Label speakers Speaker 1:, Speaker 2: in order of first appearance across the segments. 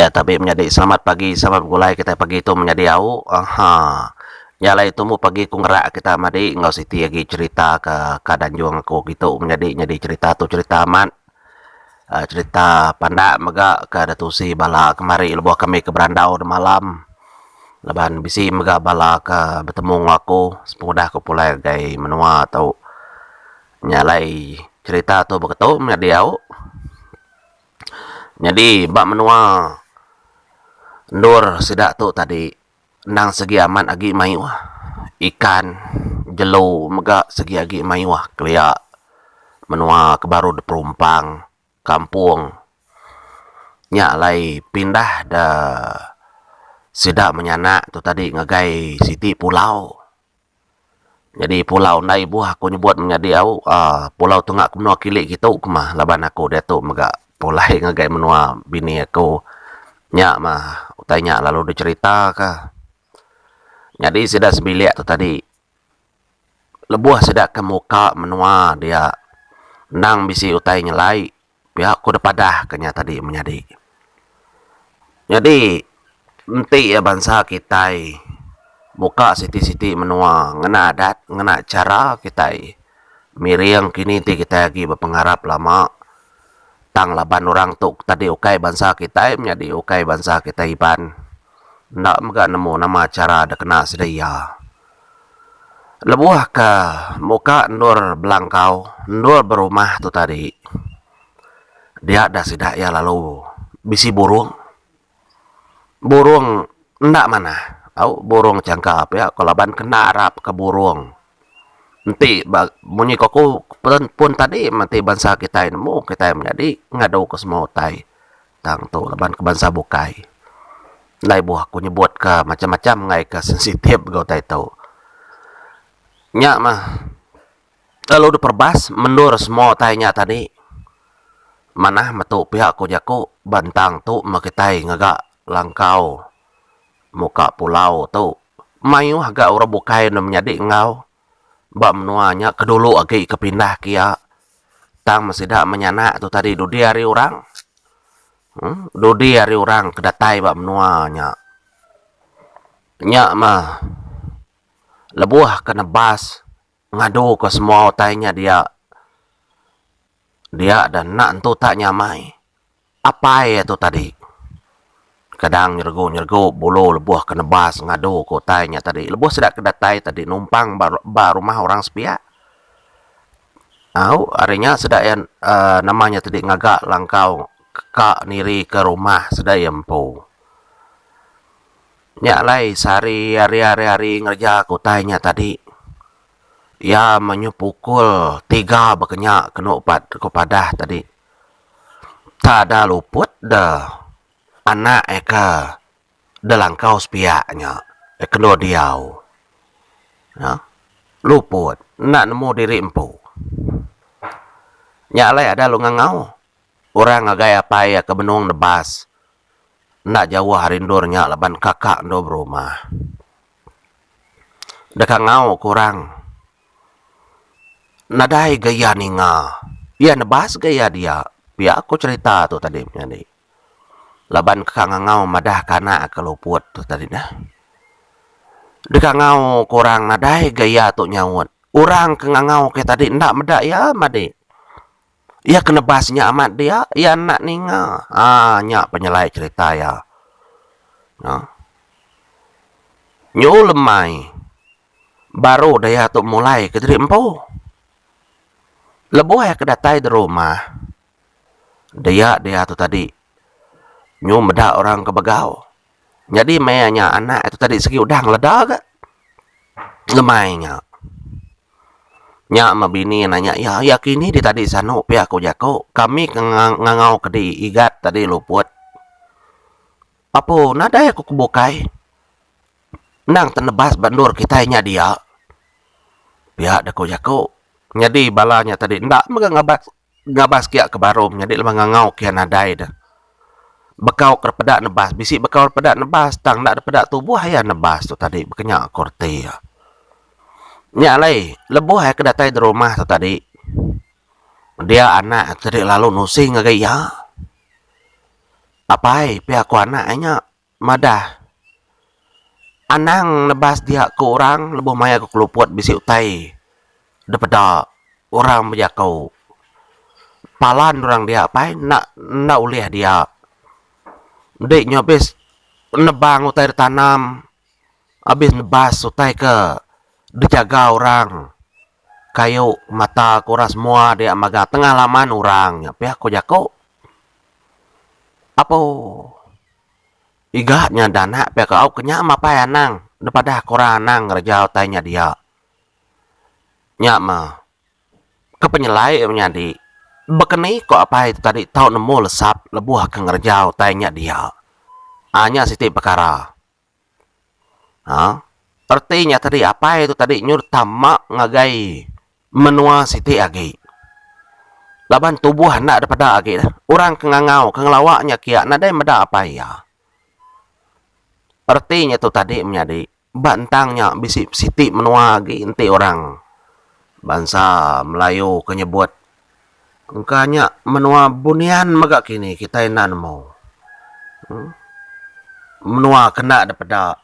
Speaker 1: Ya tabi menyadi selamat pagi selamat begulai kitai pagi tu menyadi au aha nya alai tumu pagi ku ngerak kita madi enggau siti agi cerita ke ka danjung aku kitu menyadi nyadi cerita tu cerita amat uhh cerita pandak mega ka da tusi bala kemari lebuh kami ke berandau da malam laban bisi mega bala ke betemu enggau aku sepengudah aku pulai ngagai menua tu. Nya alai cerita tu beketu menyadi au. Nyadi ba menua endur sida tu tadi endang segi amat agi mayuh ikan jelu mega segi agi mayuh kelia menua ke baru diperumpang kampung. Nya alai pindah da sida menyanak tu tadi ngagai siti pulau. Nyadi pulau enda ibuh aku nyebut menyadi au uhh pulau tunga ke menua kili kitu ke mah laban aku diatu mega pulai ngagai menua bini aku. Nya mah utai nya lalu dicerita ka. Nyadi sida sebilik tu tadi lebuh sida ke muka menua dia endang bisi utai nyelai. Pia ku dep padah ke nya tadi menyadi. Nyadi enti iya bansa kitai muka siti-siti menua ngena adat ngena chara kitai miring kini ti kitai agi bepengarap lama tang laban orang tu tadi ukai bansa kitai menyadi ukai bansa kitai Iban enda mega nemu nama chara da kena sida iya. Lebuh ke muka endur belangkau endur berumah tu tadi dia da sida iya lalu bisi burung. Burung enda manah tau burung changka pia ko laban kena arap ke burung. Enti ba munyi ko aku pun tadi menti bansa kitai nemu kitai menyadi ngadu ke semua utai. Tang tu laban ke bansa bukai. Enda ibuh aku nyebut ka macam-macam enggai ka sensitif ga utai tu. Nya mah lalu diperbas mendur semua utai nya tadi. Manah metu pia ku jaku ba entang tu meh kitai ngaga langkau muka pulau tu. Mayuh ga orang bukai ne menyadi enggau ba menua nya ke dulu agi ke pindah kia. Tang meh sida menyanak tu tadi dudi hari orang uhh dudi hari orang ke datai ba menua nya. Nya mah lebuh ke nebas ngadu ke semua utai nya dia, dia da enda entu tak nyamai. Apai iya tu tadi. Kadang nyeregu-nyeregu bulu lebuh ke nebas ngadu ke utai nya tadi. Lebuh sida ke datai tadi numpang ba ba rumah orang sepiak. Au ari nya sida iya uhh nama nya tadi ngaga langkau ka niri ke rumah sida iya empu. Nya alai sehari hari hari hari ngereja ke utai nya tadi. Iya menyuh pukul tiga baka nya kenu ku padah tadi. Tak ada luput da anak iya ke da langkau sepiak nya ke endur diau. Nya luput enda nemu diri empu. Nya alai ada lu ngangau orang ngagai apai iya ke benung nebas enda jauh ari endur nya laban kaka endur berumah. Deka ngau ke orang. Nadai ga iya ninga. Iya nebas ga iya dia. Pia ku cherita tu tadi menyadi. Laban ka ngangau madah ka anak ke luput tu tadi neh. Deka ngau ke orang nadai ga iya tu nyaut. Orang ke ngangau ke tadi enda meda iya madi. Iya ke nebas nya amat dia, iya enda ninga. Aa nya penyelai cherita iya. Nyu lemai. Baru daya tu mulai ke diri empu. Lebuh iya ke datai di rumah, dia dia tu tadi nyu meda orang ke begau. Nyadi maya nya anak iya tu tadi sigi udah ngeleda ga lemai nya. Nya meh bini nanya iya, iya kini di tadi sanu pia ku jaku. Kami ke ngangau ke di igat tadi luput. Apu nadai aku ke bukai. Endang tenebas ba endur kitai nya dia. Pia deh ku jaku. Nyadi bala nya tadi enda mega ngabas ngabas kia ke baru nyadi lebuh ngangau kia nadai deh. Bekau ke peda nebas bisi bekau peda nebas tang enda peda tubuh iya nebas tu tadi baka nya ku reti iya. Nya alai lebuh iya ke datai di rumah tu tadi dia anak tadi lalu nusi ngagai iya. Apai pia ku anak iya nya madah anang nebas dia ku orang lebuh maya ke keluput bisi utai dipeda orang bejaku. Palan orang dia apai enda enda ulih dia. Enti nyu abis nebang utai ditanam abis nebas utai ke dijaga orang kayu mata ku orang semua dia magang tengah laman orang nya pia ku jaku. Apo iga nya da anak pia ke au ke nya mapai anang ne padah ke orang anang ngereja utai nya dia. Nya mah ke penyelai menyadi bekeni ko apai tu tadi tau nemu lesap lebuh ke ngereja utai nya dia. Aa nya siti pekara. Ha reti nya tadi apai tu tadi nyur tama ngagai menua siti agi. Laban tubuh enda dipeda agi dah. Orang ke ngangau ke ngelawa nya kia nadai meda apai iya. Reti nya tu tadi menyadi ba entang nya bisi siti menua agi enti orang bansa Melayu ke nyebut engka nya menua Bunian mega kini kitai enda nemu. Menua ke enda dipeda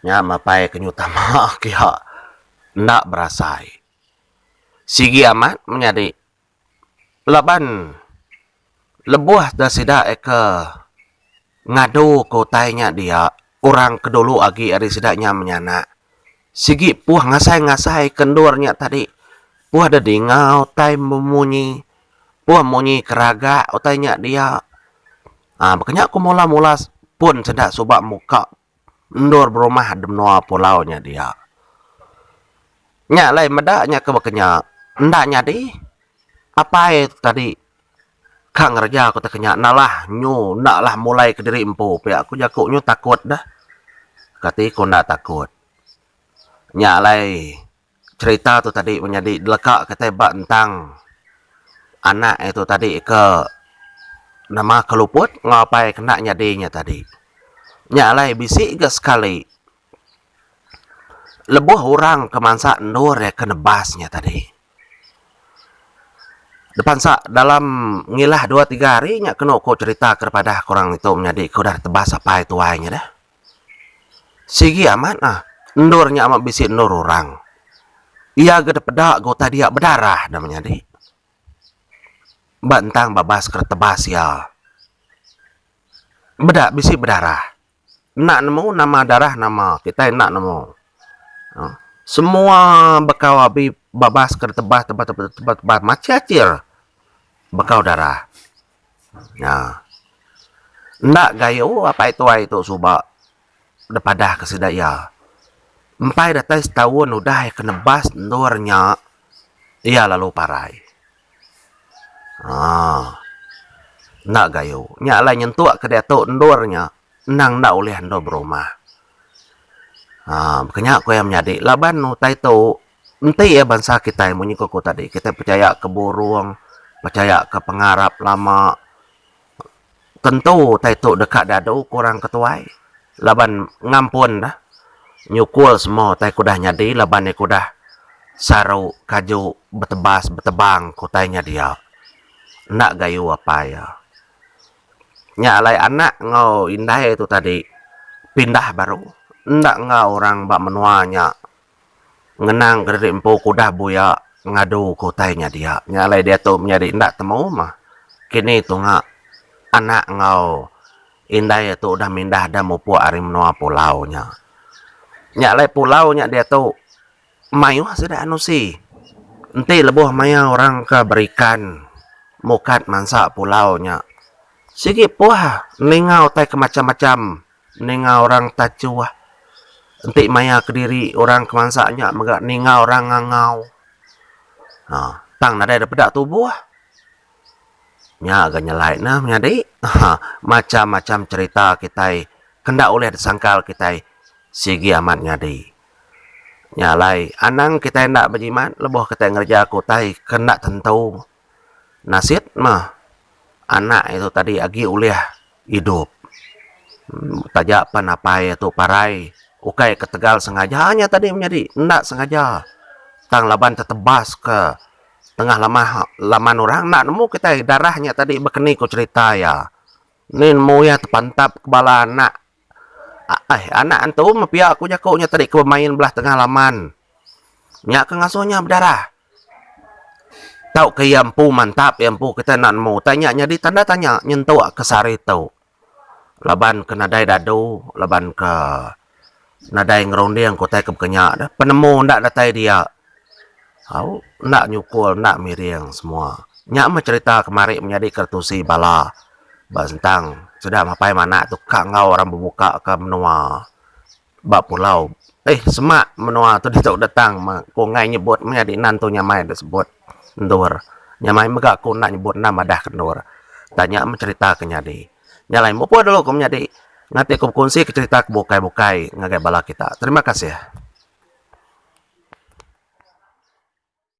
Speaker 1: nya mapai ke nyutama kiha enda berasai. Sigi amat menyadi laban lebuh da sida ke ngadu ke utai nya dia orang ke dulu agi ari sida nya menyanak sigi puh ngasai-ngasai ke endur nya tadi puh da dinga utai memunyi puh munyi keragak utai nya dia. Aa baka nya ku mula-mula pun sida suba muka endur berumah di menua pulau nya dia. Nya alai meda nya ke baka nya enda nyadi apai tadi ka ngereja ku teka nya nalah nyu enda lah mulai kediri empu pia ku jaku nyu takut deh. Kati ku enda takut. Nya alai Cherita tu tadi menyadi dileka kitai ba entang anak iya tu tadi ke nama ke luput enggau apai ke enda nyadi nya tadi. Nya alai bisi ga sekali lebuh orang ke mansa endur iya ke nebas nya tadi. Depansa dalam ngilah dua tiga hari nya kenu ku cherita ke dipadah ke orang ditu menyadi ke udah ditebas apai tuai nya deh. Sigi amat ah endur nya amat bisi endur orang. Iya ga dipeda ga utai dia bedarah da menyadi. Ba entang babas ke tebas iya. Meda bisi bedarah. Enda nemu nama darah nama kitai enda nemu. Uhh semua bekau abi babas ke tebas tebas tebas tebas tebas machir achir bekau darah. Nya. Enda gayu apai tuai tu suba dipadah ke sida iya. Empai datai setaun udah iya ke nebas endur nya iya lalu parai. Aaa. Enda gayu. Nya alai nyentuk ke diatu endur nya endang enda ulih endur berumah. Aaa baka nya ku iya menyadi laban utai tu Enti iya bansa kitai munyi ku aku tadi, kitai pechaya ke burung, pechaya ke pengarap lama, tentu utai tu deka diadu ke orang ke tuai laban ngampun dah nyukul semua utai ke udah nyadi laban iya ke udah saru kaju betebas betebang ke utai nya dia. Enda gayu apai iya. Nya alai anak enggau indai tu tadi pindah baru enda enggau orang ba menua nya. Ngenang ke diri empu ke udah buya ngadu ke utai nya dia. Nya alai diatu menyadi enda temu mah. Kini tunga anak enggau indai tu udah mindah da mupuk ari menua pulau nya. Nya alai pulau nya diatu mayuh sida anusi. Enti lebuh maya orang ke berikan mukat mansa pulau nya sigi puh ninga utai ke macam-macam. Ninga orang tachuh. Enti maya kediri orang ke mansa nya mega ninga orang ngangau. Ha, tang nadai da peda tubuh. Nya ga nyelai ne menyadi. Ha, macam-macam cherita kitai ke enda ulih disangkal kitai sigi amat nyadi. Nya alai anang kitai enda bejimat lebuh kitai ngereja ke utai ke enda tentu. Nasit mah anak iya tu tadi agi ulih idup. Taja pan apai iya tu parai ukai ketegal sengaja nya tadi menyadi enda sengaja tang laban tetebas ke tengah lamah laman orang enda nemu kitai darah nya tadi bekeni ku cherita iya. Ni nemu iya tepantap ke bala anak. Ai, anak antu meh pia ku jaku nya tadi ke bemain belah tengah laman. Nya ke ngasuh nya bedarah. Tauka iya empu mantap iya empu kitai enda nemu utai nya nyadi tanda tanya nyentuk ke sehari tu. Laban ke nadai dadu laban ke nadai ngerunding ke utai ke baka nya deh penemu enda datai dia. Au enda nyukul enda miring semua. Nya meh cherita kemari menyadi ke tusi bala ba sentang sida mapai manak tu ka enggau orang bebuka ka menua. Ba pulau eh semak menua tu ditu datang meh ku enggai nyebut meh adi nan tu nyamai da sebut endur. Nyamai mega ku enda nyebut enda madah ke endur. Tanya meh cherita ke nyadi. Nya alai mupuk dulu ku menyadi ngati ku bekunsi ke cherita ke bukai bukai ngagai bala kita. Terima kasih.